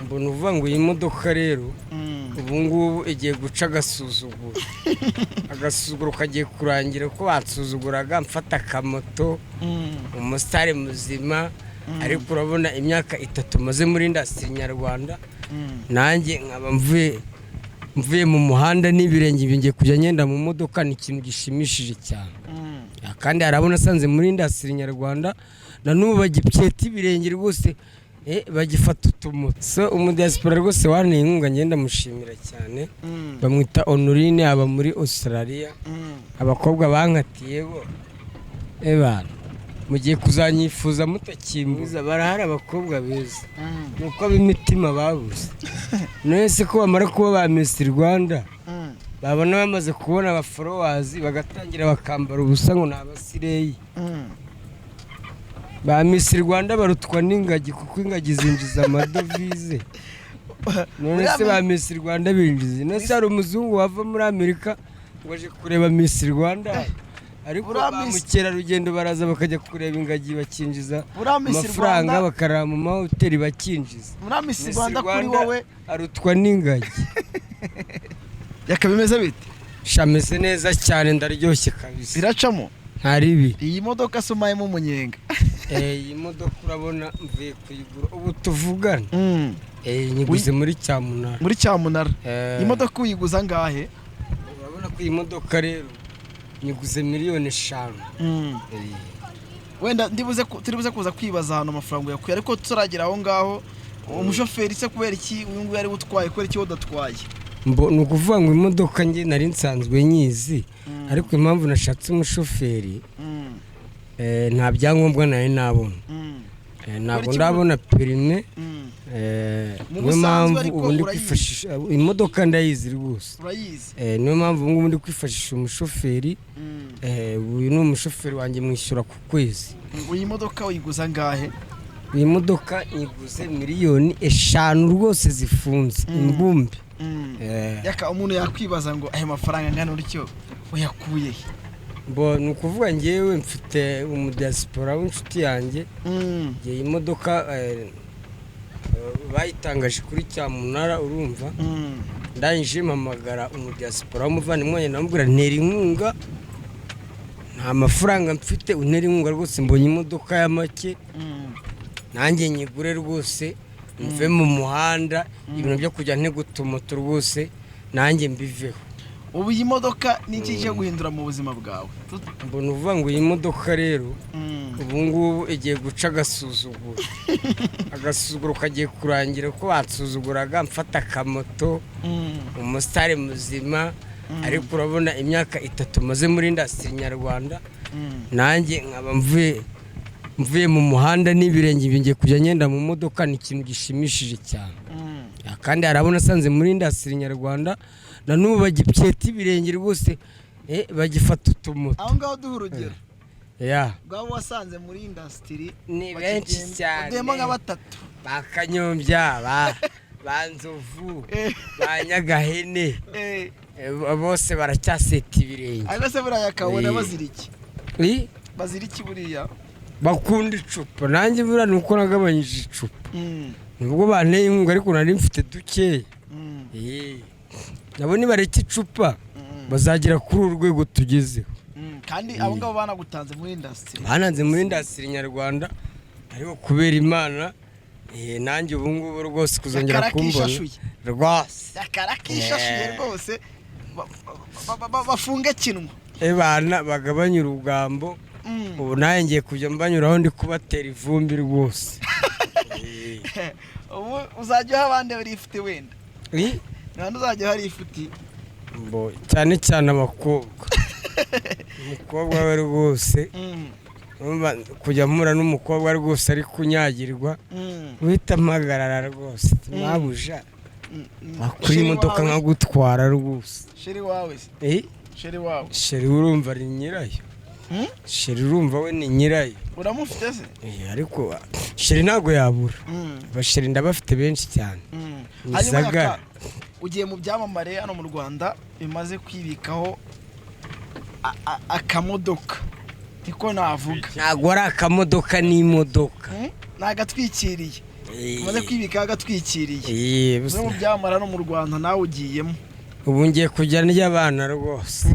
Mbona uvuga ngo iyi modoka rero ubu ngubu igiye guca agasuzuguro. Agasuzuguro kagiye kurangira ko bansuzuguraga mfata akamoto, umusitari muzima. Ariko urabona imyaka 3 maze muri industry nyarwanda, nanjye nkaba mvuye mu muhanda n'ibirenge ngiye kujya ngenda mu modoka, ni ikintu gishimishije cyane. Kandi harabona asanze muri industry nyarwanda na n'ubu bagipyeta ibirenge rwose, bagifata utumoto. So umudiaspora rwose wanteye inkunga, ngenda mushimira cyane, bamwita Honorine, aba muri Australia. Abakobwa bankatiye bo, ebana mugiye kuzanyifuza mutakimbuza. Barahari abakobwa beza, nuko ab'imitima babuze. None se ko bamara kuba ba Miss Rwanda, babona bamaze kubona abafollowers, bagatangira bakambara ubusa ngo ni abaslay? Ba Miss Rwanda barutwa n'ingagi, kuko ingagi zinjiza amadovize. None se ba Miss Rwanda binjiza? None se hari umuzungu wava muri Amerika ngo aje kureba Miss Rwanda? Ariko Buriya ba mukerarugendo baraza bakajya kureba ingagi, bakinjiza Buriya Miss amafaranga, Rwanda bakarara mu mahoteli, bakinjiza. Muri Miss Miss Rwanda kuri Rwanda wowe arutwa n'ingagi. Yaka, bimeze bite? Shameze neza cyane, ndaryoshye kabisa. Biracamo. Nta ribi. Iyi modoka se umayemo umunyenga? Iyi modoka urabona mvuye kuyigura ubu tuvugana. Nyiguze muri cyamunara. Muri cyamunara? Iyi modoka uyiguza angahe? Urabona ko iyi modoka rero nyiguze miliyoni 5. Wenda turi buze kuza kwibaza ahantu amafaranga uyakuye, ariko tutaragera aho ngaho, umushoferi se kubera iki uyu nguyu ari we utwaye? Kubera iki wowe udatwaye? Ni ukuvuga ngo imodoka njye nari nsanzwe nyizi, ariko impamvu nashatse umushoferi, nta byangombwa nari nabona. Ntabwo Kubera iki ndabona permis. Mu Niyo busanzwe mpamvu ariko ubu ndi urayizi. kwifashisha imodoka, ndayizi rwose. Urayizi. Niyo mpamvu ubu ngubu ndi kwifashisha umushoferi. Uyu ni umushoferi wanjye, mwishyura ku kwezi. Iyi modoka uyiguza angahe? Iyi modoka nyiguze miliyoni 5 rwose zifunze imbumbe. Yaka, umuntu yakwibaza ngo ayo mafaranga angana utyo uyakuye he? Bo ni ukuvuga ngewe mfite umudiaspora w'inshuti yanjye. Igihe iyi modoka bayitangaje kuri cyamunara, urumva, ndangije mpamagara umudiaspora w'umuvandimwe wanjye, ndamubwira: "Ntera inkunga, nta mafaranga mfite, untera inkunga rwose, mbonye imodoka ya make, nanjye nyigure rwose, mve mu muhanda, ibintu byo kujya nteguta moto rwose nanjye mbiveho." Ubu iyi modoka ni iki ije guhindura mu buzima bwawe? Mbona uvuga ngo iyi modoka rero ubu ngubu igiye guca agasuzuguro. Agasuzuguro kagiye kurangira ko bansuzuguraga mfata akamoto, umusitari muzima. Ariko urabona imyaka 3 maze muri industry nyarwanda, nanjye nkaba mvuye mu muhanda n'ibirenge ngiye kujya ngenda mu modoka, ni ikintu gishimishije cyane. Kandi harabona asanze muri industry nyarwanda na n'ubu bagipyeta ibirenge rwose, bagifata utumoto. Aho ngaho duha urugero bwaba wasanze muri industry. Ni benshi cyane. Uduhemo nka batatu. Ba Kanyombya, ba Nzovu, ba Nyagahene, bose baracyaseta ibirenge. Ariko se buriya akabona bazira iki? Eh? Bazira iki buriya? Bakunda icupa. Nanjye buriya ni uko nagabanyije icupa, nubwo banteye inkunga, ariko nari mfite dukeya. Nabo nibareka icupa bazagera kuri uru rwego tugezeho. Kandi abo ngabo banagutanze muri industry. Bananze muri industry nyarwanda, ariko kubera Imana, nanjye ubu ngubu rwose kuzongera Yakara kumbona kishashuye. rwose. Yakara kishashuye. Rwose bafunge kinwa. Ebana bagabanye urugambo. Ubu nanjye ngiye kujya mbanyuraho ndi kubatera ivumbi rwose. Ubu uzajya uha abandi lift wenda? Eh, nta uzajya uha lift? Mbo, cyane cyane abakobwa. Umukobwa we rwose, urumva kujya mpura n'umukobwa rwose ari kunyagirwa, uhita mpagarara rwose: "Mabuja, wakura Chéri imodoka wawe? nkagutwara rwose." Chéri wawe se? Eh, Chéri wawe? Chéri urumva ari nyirayo. Hmm? Chéri urumva we ni nyirayo. Uramufite se? Eh, ariko chéri ntabwo yabura. Abachéri ndabafite benshi cyane. Ni Hanyuma Zagara. Yaka, ugiye mu byamamare hano mu Rwanda bimaze kwibikaho akamodoka, niko navuga. Ntabwo ari akamodoka, n'imodoka. Hmm? Ni agatwikiriye. Umaze kwibika agatwikiriye. Eh, Uze mu byamara no mu Rwanda nawe ugiyemo. Ubu ngiye kujya ndya abana rwose.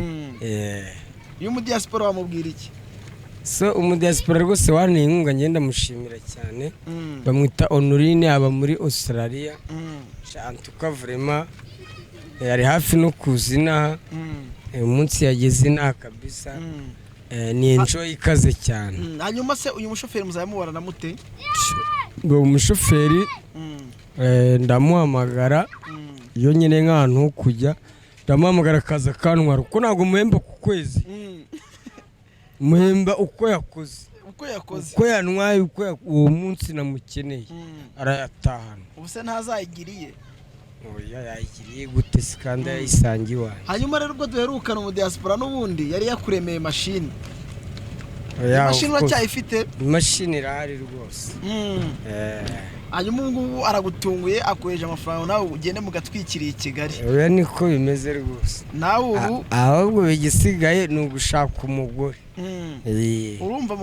Iyo umudiyasipora wamubwira iki? So umudiyasipora rwose wanteye inkunga, ngenda mushimira cyane. Bamwita Honorine, aba muri Australia. Antuka vraiment yari hafi no kuza inaha. Umunsi yageze inaha kabisa, ni enjoy ikaze cyane. Hanyuma se uyu mushoferi muzaba mute? Ngo umushoferi, ndamuhamagara iyo nyine nk'ahantu ho kujya, ndamuhamagara akaza akantwara, kuko ntabwo muhemba ku kwezi. Muhemba uko yakoze. Uko yakoze. Uko yantwaye, uko uwo munsi namukeneye, arayatahana. Ubu se ntazayigiriye? Oya, yayigiriye gute se kandi yayisanga iwanjye? Hanyuma rero ubwo duherukana umudiyasipora n'ubundi yari yakuremeye mashini. Oya, Imashini of course. uracyayifite? Imashini irahari rwose. Hanyuma ubu ngubu aragutunguye, akoheje amafaranga, nawe ugende mugatwikiriye i Kigali. Oya, niko bimeze rwose. Nawe ubu Ahubwo igisigaye ni ugushaka umugore. Urumva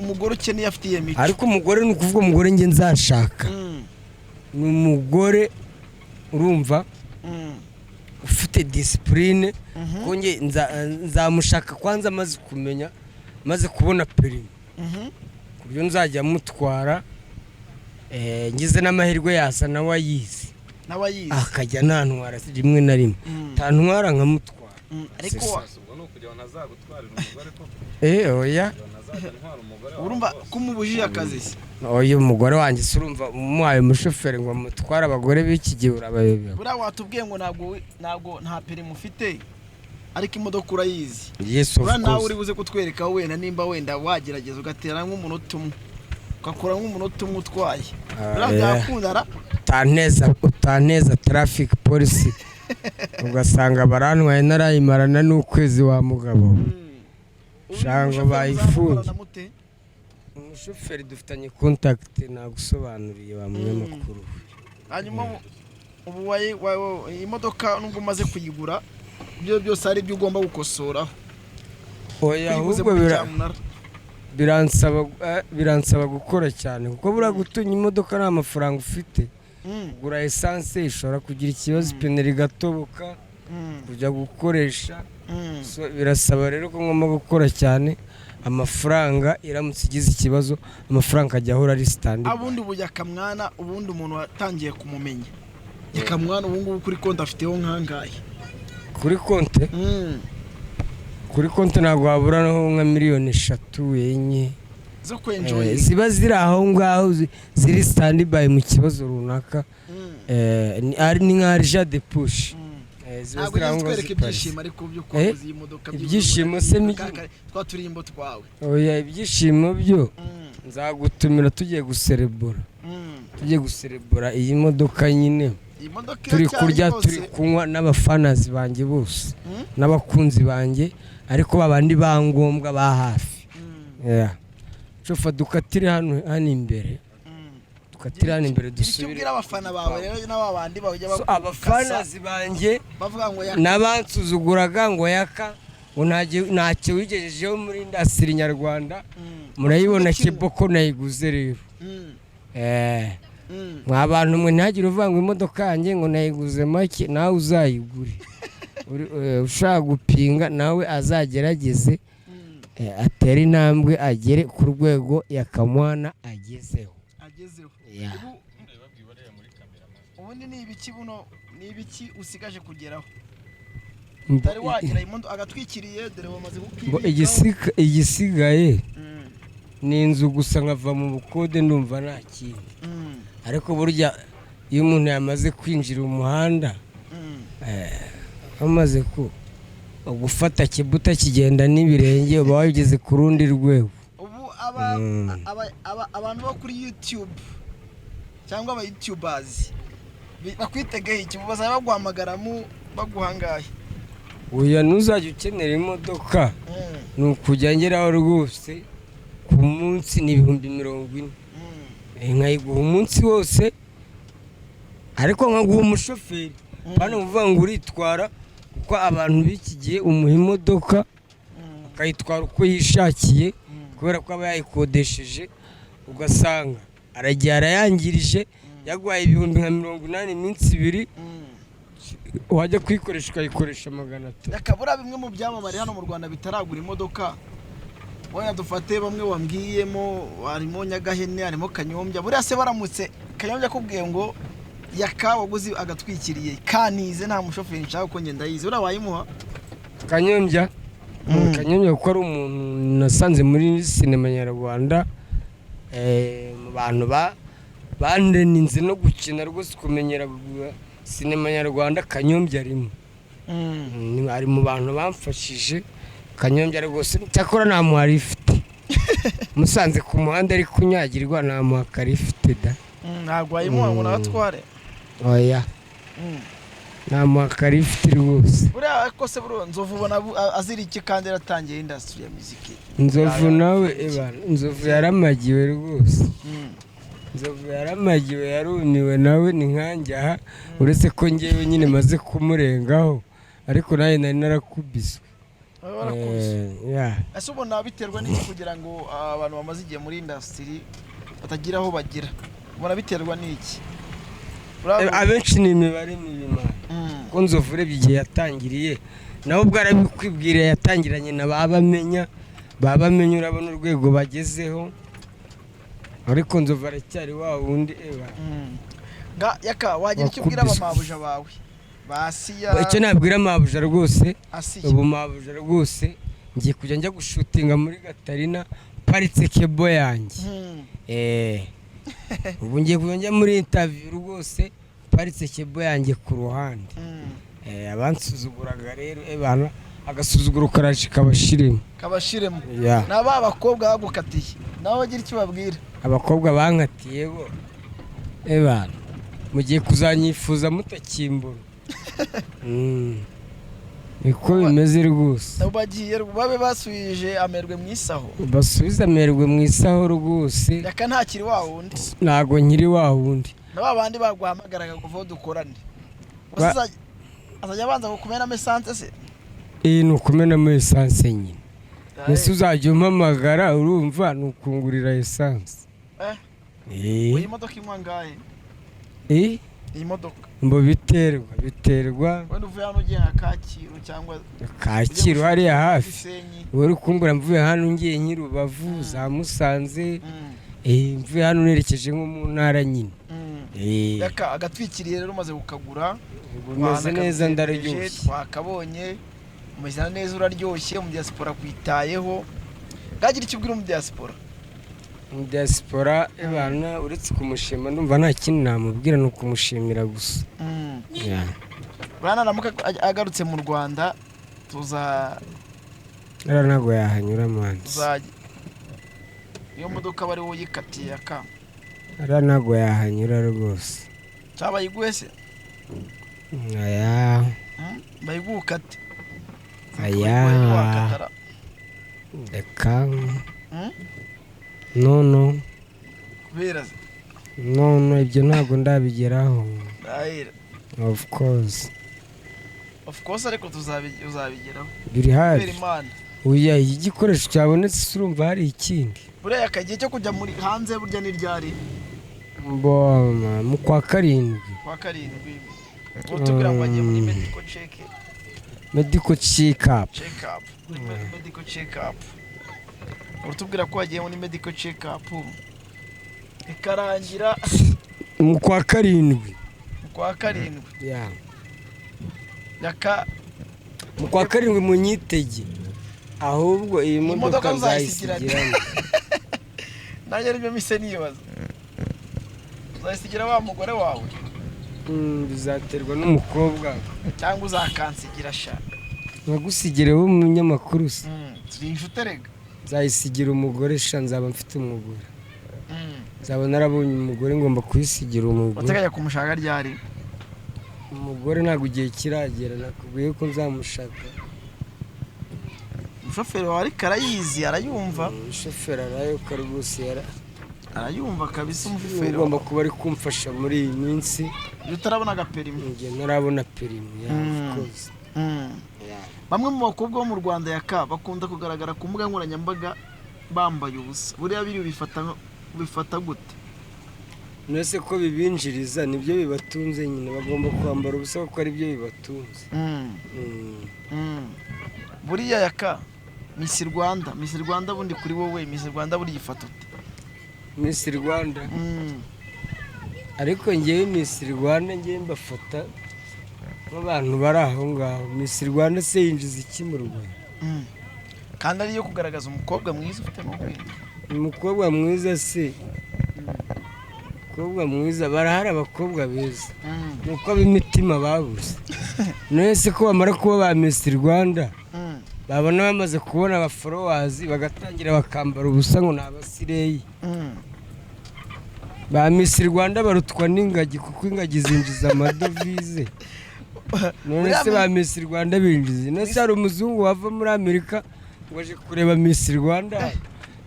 umugore ukeneye afite iyo mico. Ariko umugore, ni ukuvuga umugore njye nzashaka, ni umugore urumva ufite discipline, kuko njye nzamushaka kwanza amaze kumenya, maze kubona permis, ku buryo nzajya mutwara, ngize n'amahirwe yaza nawe ayizi. Nawe ayizi. Akajya nantwara rimwe na rimwe, tantwara nkamutwara. Ariko Ubwo ni ukugira ngo ntazagutwarira umugore koko? Oya. Kugira ngo ntazajya ntwara umugore wawe Urumva rwose. ko umubujije akazi se? Oya, umugore wanjye se urumva umuhaye umushoferi ngo amutware? Abagore b'iki gihe urabayobewe. Buriya watubwiye ngo ntabwo nta permis ufite, ariko imodoka urayizi. Yes, of Buriya nawe course. uri buze kutwereka wenda nimba wenda wagerageza ugatera nk'umunota umwe, ugakora nk'umunota umwe utwaye. Ah, Buriya yeah. byakunda ra? Utanteza traffic police, ugasanga barantwaye narayimarana n'ukwezi wa mugabo we. Ubu Shango umushoferi bayifunge. muzamukorana mute? Umushoferi dufitanye contact, nagusobanuriye wa munyamakuru we. Hanyuma ubu iyi modoka nubwo umaze kuyigura, ibyo byose hari ibyo ugomba gukosoraho? Oya, Uyiguze ahubwo muri bira cyamunara. biransaba gukora cyane, kuko buriya gutunga imodoka nta mafaranga ufite, kugura essence ishobora kugira ikibazo, ipine rigatoboka, kujya gukoresha. So, birasaba rero ko ngomba gukora cyane, amafaranga iramutse igize ikibazo, amafaranga akajya ahora ari stand. Abundi ubu Yakamwana, ubundi umuntu watangiye kumumenya Yakamwana, ubu ngubu kuri konti afiteho nkangahe? Kuri konte? Kuri konti ntabwo waburaho nka miliyoni 3, 4. Zo kwenjoyinga. Ziba ziri aho ngaho, ziri stand by mu kibazo runaka. Ni nka argent de poche. Ziba Ntabwo ziri aho ugeze ngaho utwereka ziparitse. ibyishimo ariko byo kuguza iyi modoka. Ibyishimo se Twa turimbo twawe. Oya, ibyishimo byo nzagutumira tugiye guserebura, tugiye guserebura iyi modoka nyine. Iyi modoka Turi iracyari kurya, yose. turi kunywa n'abafanazi banjye bose n'abakunzi banjye, ariko babandi ba ngombwa ba hafi. Yeah. Shofa, dukatire hano hano imbere. Dukatire hano imbere. Gira icyo Dusubire. ubwira abafana bawe rero n'aba bandi bajya So, abafanazi banjye bavuga ngo ya n'abansuzuguraga ngo Yaka ngo ntacyo wigejejeho muri industry nyarwanda, murayibona kiboko nayiguze rero. Mwa bantu mwe, ntihagire uvuga ngo imodoka yanjye ngo nayiguze make. Nawe uzayigure. Ushaka gupinga nawe azagerageze, atere intambwe agere ku rwego Yakamwana agezeho. Agezeho. Yeah. Ubundi ni ibiki buno, ni ibiki usigaje kugeraho utari wagira? Imodoka agatwikiriye dore bamaze Ngo kukibikaho. Igisigaye ni inzu gusa, nkava mu bukode, ndumva nta kindi. Ariko burya iyo umuntu yamaze kwinjira umuhanda, amaze ku gufata kibuta kigenda n'ibirenge, uba wageze ku rundi rwego. Ubu abantu bo kuri YouTube cyangwa aba YouTubers bakwitegeho iki? Bazaba baguhamagara mu baguhangaye? Oya, ntuzajya ukenera imodoka, ni ukujya ngeraho rwose. Ku munsi ni 40,000. Nkayiguha umunsi wose, ariko nkaguha umushoferi hano uvuga ngo uritwara, kuko abantu b'iki gihe umuha imodoka akayitwara uko yishakiye, kubera ko aba yayikodesheje, ugasanga Aragiye arayangirije. Yaguhaye 80,000 iminsi 2, wajya kuyikoresha ukayikoresha 300. Yakabura bimwe mu byamamare hano mu Rwanda bitaragura imodoka, wenda dufate bamwe wambwiyemo, harimo Nyagahene, harimo Kanyombya. Buriya se baramutse Kanyombya akubwiye ngo yaka waguze agatwikiriye kanize, nta mushoferi nshaka ko ngenda yize, buriya wayimuha? Kanyombya? Kanyombya, kuko ari umuntu nasanze muri sinema nyarwanda, mu bantu bandeninze no gukina rwose, kumenyera sinema nyarwanda, Kanyombya arimo. Ari mu bantu bamfashije Kanyombya rwose. Cyakora ntamuha lifuti. Musanze ku muhanda ari kunyagirwa, namuha karifite da. Ntabwo wayimuha ngo nawe atware? Oya, namuha karifite rwose. Buriya ko se buriya Nzovu ubona azira iki kandi yaratangiye industry ya muziki? Nzovu nawe, eba Nzovu yaramagiwe rwose. Nzovu yaramagiwe, yarumiwe nawe, ni nkanjye aha, uretse ko ngewe nyine maze kumurengaho, ariko nawe nari narakubiswe. Baba barakubise. Yeah. Ese ubona biterwa n'iki kugira ngo abantu bamaze igihe muri industry batagira aho bagira? Ubona biterwa n'iki? Abenshi ni imibare mibi, man. Ko Nzovu urebye igihe yatangiriye, nawe ubwo arabikwibwira, yatangiranye na ba Bamenya. Ba Bamenya urabona urwego bagezeho, ariko Nzovu aracyari wa wundi, eba. Nga yaka wagira icyo ubwira Wakubiswe. abamabuja bawe basiya? Icyo nabwira mabuja rwose, Asiya. ubu mabuja rwose ngiye kujya njya gushutinga muri Gatarina paritse kebo yanjye. Ubu ngiye kujya njya muri interview rwose paritse kebo yanjye ku ruhande. Abansuzuguraga rero, ebana, agasuzuguro karaje kabashirimo. Kabashiremo. Yeah. Na ba bakobwa bagukatiye nabo bagira icyo babwira? Abakobwa bankatiye bo, ebana, mugiye kuzanyifuza mutakimbura. Niko bimeze rwose. Nabo bagiye babe basubije amerwe mu isaho. Basubize amerwe mu isaho rwose. Yaka ntakiri wa wundi. Ntago nkiri wa wundi. Na ba bandi baguhamagaraga ngo vuba dukorane, azajya abanza kukumenamo essence se? Iyi ni ukumenamo essence nyine. Mbese uzajya umpamagara, urumva, ni ukungurira essence. Iyi modoka inywa angahe? Eh? Iyi modoka. Ngo biterwa. Wenda uvuye hano ugiye nka Kacyiru cyangwa Kacyiru hariya hafi. Gisenyi. Wari kumbura mvuye hano ngiye nk'i Rubavu, za Musanze. Mvuye hano nerekeje nko mu ntara nyine. Yaka agatwikiriye rero umaze kukagura? Bumeze neza, ndaryoshye. Twakabonye umeze neza, uraryoshye, mu diaspora kwitayeho. Ngagira icyo ubwira mu diaspora? Mu diaspora, ebana, uretse kumushima ndumva nta kindi namubwira, ni ukumushimira gusa. Yeah. Buriya naramuka agarutse mu Rwanda tuza Rero ntabwo yahanyura, manzi. Tuzajya iyo modoka bari wowe uyikatiye aka? Rero ntabwo yahanyura rwose. Cyangwa bayiguhe se? Aya. Bayiguhe ukate. Aya. Wakatara. Reka. No, no. Kubera se? No, no, ibyo ntabwo ndabigeraho. Ndahira. Of course. Of course, ariko uzabigeraho. Biri Kubera hafi. Imana. Oya, iyo igikoresho cyabonetse se urumva hari ikindi? Buriya akagihe cyo kujya muri hanze burya ni ryari? Mboma mu kwa karindwi. Kwa karindwi. Utubwira ngo wagiye muri medical check. Medical check up. Check up, muri medical check up. Utubwira ko wagiye muri medical check up ikarangira Mu kwa karindwi. Mu kwa karindwi. Yeah. Yaka. Mu kwa karindwi munyitege, ahubwo iyi modoka Modoka uzayisigira. nzayisigira. Nanjye aribyo mise nibaza, uzayisigira wa mugore wawe? Bizaterwa n'umukobwa. Cyangwa uzakansigira sha? Nkagusigire w'umunyamakuru se? Turi inshuti erega. Nzayisigira umugore sha, nzaba mfite umugore, nzaba narabonye umugore, ngomba kuyisigira umugore. Wateganya kumushaka ryari? Umugore ntabwo igihe kiragera, nakubwiye ko nzamushaka. Umushoferi wawe ariko arayizi, arayumva. Umushoferi arayoka rwose Arayumva kabisa umushoferi ugomba wawe. kuba ari kumfasha muri iyi minsi. Iyo utarabona agaperimi. Mu gihe ntarabona perimi, yeah, of course. Yeah. Bamwe mu bakobwa bo mu Rwanda yaka bakunda kugaragara ku mbuga nkoranyambaga bambaye ubusa, buriya biri bifata gute? None ko bibinjiriza, nibyo bibatunze nyine, bagomba kwambara ubusa kuko ari byo bibatunze. Buriya Yaka, Miss Rwanda, Miss Rwanda bundi kuri wowe, Miss Rwanda buriya ifata ute? Miss Rwanda? Ariko ngewe Miss Rwanda ngewe mbafata nk'abantu bari aho ngaho. Miss Rwanda se yinjiza iki mu Rwanda? Kandi ariyo kugaragaza umukobwa mwiza ufite n'ubwenge. Umukobwa mwiza se, umukobwa mwiza barahari, abakobwa beza, ni uko ab'imitima babuze. None se ko bamara kuba ba Miss Rwanda, babona bamaze kubona aba followers, bagatangira bakambara ubusa ngo ni aba slay? Ba Miss Rwanda barutwa n'ingagi, kuko ingagi zinjiza amadovize. None se ba Miss Rwanda binjiza? None se hari umuzungu wava muri Amerika ngo aje kureba Miss Rwanda?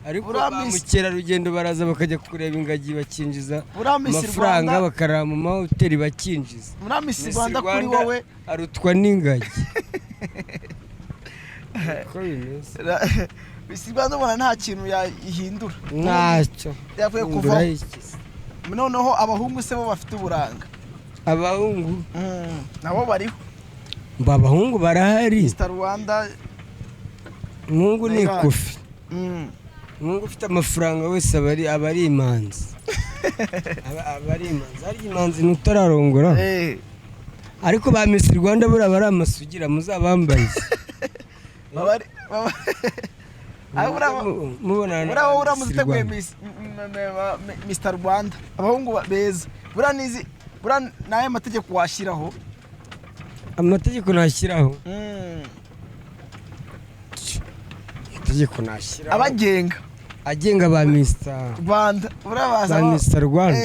Ariko Buriya ba mukerarugendo baraza bakajya kureba ingagi, bakinjiza Buriya Miss amafaranga, Rwanda bakarara mu mahoteli, bakinjiza. Buriya Miss Miss Rwanda kuri Rwanda wowe arutwa n'ingagi, uko bimeze. Miss Rwanda ubona nta kintu yahindura? Ntacyo. Yavuye Hindura kuvaho. iki se? Noneho abahungu se bo bafite uburanga? Abahungu? Nabo bariho. Ngo abahungu barahari. Mr Rwanda. Umuhungu ni Nayo. ikofi. Umuhungu ufite amafaranga wese aba ari imanzi. Aba ari imanzi. Harya imanzi ni utararongora? Eh. Ariko ba Miss Rwanda buriya bari amasugira, muzabambarize. Baba ari baba Mubonana buriya wowe na uramutse Miss uteguye Rwanda. Mr Rwanda, abahungu beza, buriya nizi, buriya n'aya mategeko washyiraho? Amategeko nashyiraho? Amategeko nashyiraho Abagenga. Agenga ba Mr Rwanda, buriya baza ba Mr Rwanda,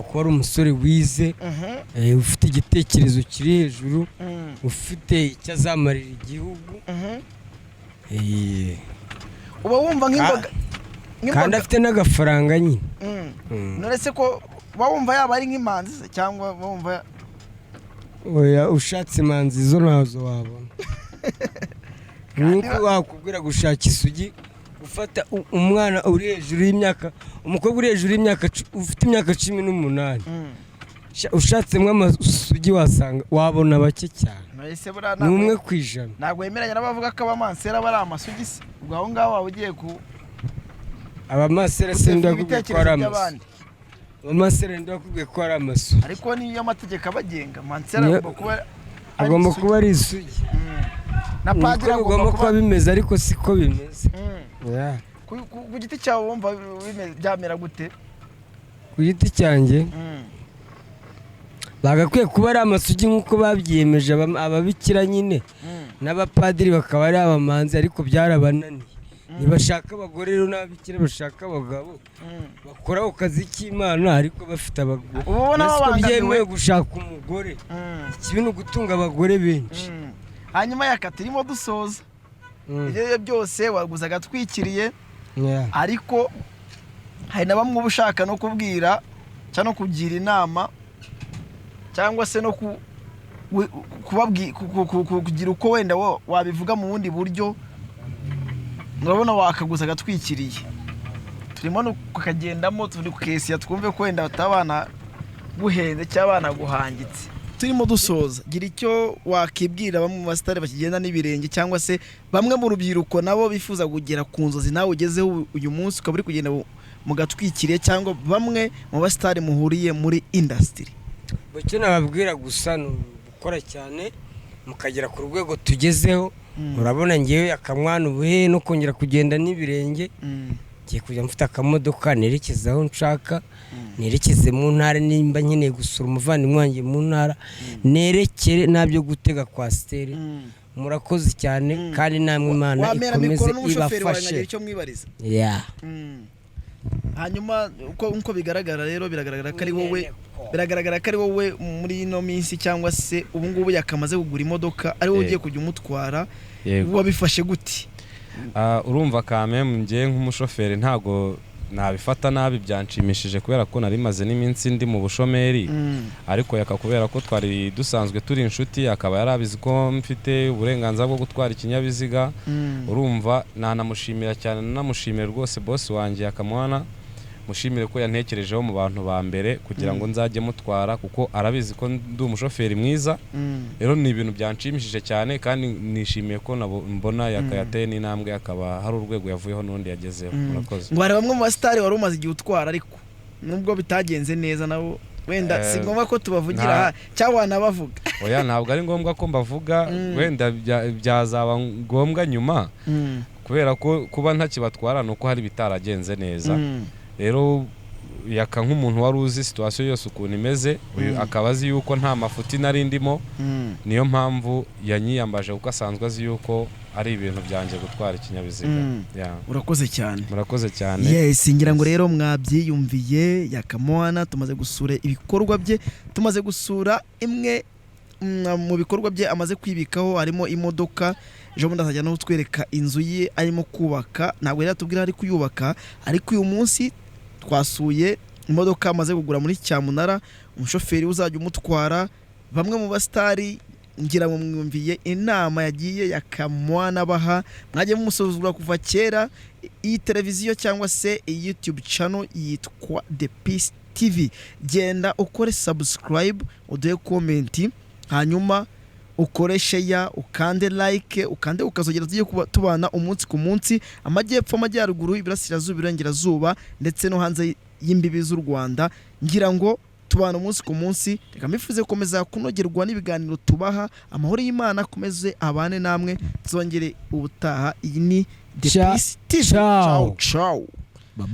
kuba ari umusore wize, ufite igitekerezo kiri hejuru, ufite icyo azamarira igihugu. Uba wumva nk'imboga Kandi nk'imboga afite n'agafaranga nyine. None se ko uba wumva yaba ari nk'imanzi se, cyangwa uba wumva? Oya, ushatse imanzi zo ntazo wabona. Nk'uko wakubwira gushaka isugi, gufata umwana uri hejuru y'imyaka, umukobwa uri hejuru y'imyaka ufite imyaka 18, ushatsemo amasugi wasanga wabona bake cyane. None se buriya Ni 1%. Ntabwo wemeranya n'abavuga ko abamansera bari amasugi se? Ubwo aho ngaho waba ugiye ku Abamasera se ndakubwiye ko ari ibitekerezo amasugi? by'abandi. Abamasera ndakubwiye ko ari amasugi? Ariko niyo amategeko abagenga, mansera agomba kuba ari Agomba isugi. kuba ari isugi. Na Niko padiri agomba bigomba kuba kuba bimeze, ariko siko bimeze. Yeah. Ku giti cyawe wumva byamera gute? Ku giti cyanjye, bagakwiye kuba ari amasugi nk'uko babyiyemeje, ababikira nyine n'abapadiri bakaba ari abamanzi, ariko byarabananiye, ntibashaka abagore. Rero n'ababikira bashaka abagabo, bakora ako kazi k'Imana ariko bafite abagore. Uba ubona Mbese ko babangamiwe. byemewe gushaka umugore, ikibi ni ugutunga abagore benshi. Hanyuma Yaka, turimo dusoza. Ibyo aribyo byose waguze agatwikiriye, ariko hari na bamwe uba ushaka no kubwira cyangwa no kugira inama, cyangwa se no kugira uko wenda wabivuga mu bundi buryo. Urabona wakaguza agatwikiriye, turimo no kukagendamo, turi kukesiya, twumve ko wenda batabana guhenze cyangwa banaguhangitse. Turimo dusoza, gira icyo wakibwira bamwe mu basitari bakigenda n'ibirenge, cyangwa se bamwe mu rubyiruko nabo bifuza kugera ku nzozi nawe ugezeho uyu munsi, ukaba uri kugenda mu gatwikiriye, cyangwa bamwe mu basitari muhuriye muri industry. Icyo nababwira gusa ni ugukora cyane mukagera ku rwego tugezeho. Urabona ngewe akamwana ubuhe no kongera kugenda n'ibirenge, ngiye kujya mfite akamodoka nerekeza aho nshaka, nerekeze mu ntara nimba nkeneye gusura umuvandimwe wanjye mu ntara, nerekere ntabyo gutega coaster. Murakoze cyane, kandi namwe Imana Wamera ikomeze mikoro n'umushoferi wawe ibafashe. nkagira icyo mwibariza. Yeah. Hanyuma uko bigaragara rero, biragaragara ko ari wowe muri ino minsi, cyangwa se ubu ngubu yakamaze kugura imodoka, ari wowe ugiye kujya umutwara. Yego. Wabifashe gute? Urumva kameme, njye nk'umushoferi ntago nabifata nabi, byanshimishije kubera ko nari maze n'iminsi ndi mu bushomeri. Ariko Yaka, kubera ko twari dusanzwe turi inshuti, akaba yarabizi ko mfite uburenganzira bwo gutwara ikinyabiziga, urumva nanamushimira cyane, nanamushimira rwose boss wanjye Yakamwana. Mushimire ko yantekerejeho mu bantu ba mbere kugira ngo nzajye mutwara, kuko arabizi ko ndi umushoferi mwiza. Rero ni ibintu byanshimishije cyane, kandi nishimiye ko mbona Yaka yateye n'intambwe, akaba hari urwego yavuyeho n'undi yagezeho. Murakoze. Ngo hari bamwe mu basitari wari umaze igihe utwara, ariko nubwo bitagenze neza nabo wenda si ngombwa ko tubavugira aha, cyangwa wanabavuga? Oya, ntabwo ari ngombwa ko mbavuga. Wenda byazaba ngombwa nyuma, kubera ko kuba ntakibatwara ni uko hari ibitaragenze neza. Rero Yaka nk'umuntu wari uzi situation yose ukuntu imeze, uyu akaba azi yuko nta mafuti nari ndimo, niyo mpamvu yanyiyambaje, kuko asanzwe azi yuko ari ibintu byanjye gutwara ikinyabiziga. Yeah. Urakoze cyane. Murakoze cyane. Yes, ngira ngo rero mwabyiyumviye. Yaka Mwana tumaze gusura ibikorwa bye, tumaze gusura imwe mu bikorwa bye amaze kwibikaho, harimo imodoka. Ejo bundi azajya no kutwereka inzu ye arimo kubaka. Ntabwo yari yatubwira ari kuyubaka, ariko uyu munsi twasuye imodoka amaze kugura muri cyamunara, umushoferi uzajya umutwara, bamwe mu basitari. Ngira ngo mwumviye inama yagiye Yaka Mwana baha. Mwagiye mumusuzugura kuva kera. Iyi televiziyo cyangwa se iyi YouTube channel yitwa The Peace TV. Genda ukore subscribe, uduhe comment, hanyuma ukore share, ukande like, ukande ukazogera, tujye kuba tubana umunsi ku munsi, amajyepfo, amajyaruguru, iburasirazuba, iburengerazuba, ndetse no hanze y'imbibi z'u Rwanda. Ngira ngo tubana umunsi ku munsi. Reka mbifuze gukomeza kunogerwa n'ibiganiro tubaha. Amahoro y'Imana akomeze abane namwe, tuzongere ubutaha. Iyi ni The Peace TV. Ciao. Ciao, ciao. Bye.